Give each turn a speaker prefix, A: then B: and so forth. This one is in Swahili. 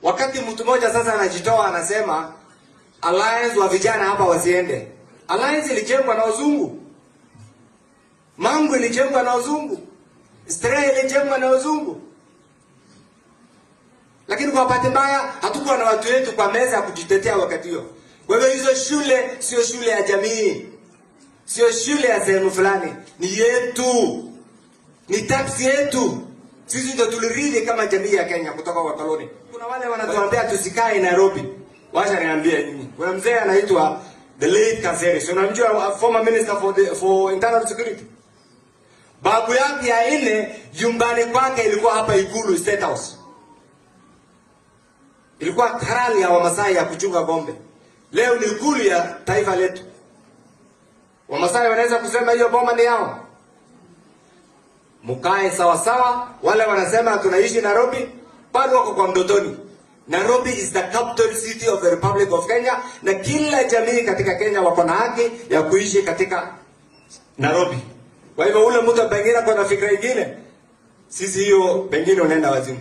A: Wakati mtu mmoja sasa anajitoa anasema Alliance wa vijana hapa wasiende. Alliance ilijengwa na wazungu. Mangu ilijengwa na wazungu. Starehe ilijengwa na wazungu. Lakini kwa bahati mbaya hatukuwa na watu wetu kwa meza ya kujitetea wakati huo. Kwa hivyo hizo shule sio shule ya jamii, sio shule ya sehemu fulani, ni yetu, ni tax yetu. Sisi ndio tulirithi kama jamii ya Kenya kutoka kwa koloni. Kuna wale wanatuambia tusikae Nairobi. Wacha niambie nyinyi. Kuna mzee anaitwa the late Kaseri. So unamjua, former minister for internal security. Babu yake ya nne nyumbani kwake ilikuwa hapa Ikulu, State House. Ilikuwa kraal ya Wamasai ya kuchunga ng'ombe. Leo ni ikulu ya taifa letu. Wamasai wanaweza kusema hiyo boma ni yao? Mkae sawa sawa. Wale wanasema tunaishi Nairobi bado wako kwa ndotoni. Nairobi is the capital city of the Republic of Kenya, na kila jamii katika Kenya wako na haki ya kuishi katika Nairobi. Kwa hivyo ule mtu pengine ako na fikra ingine, sisi hiyo pengine unaenda wazimu.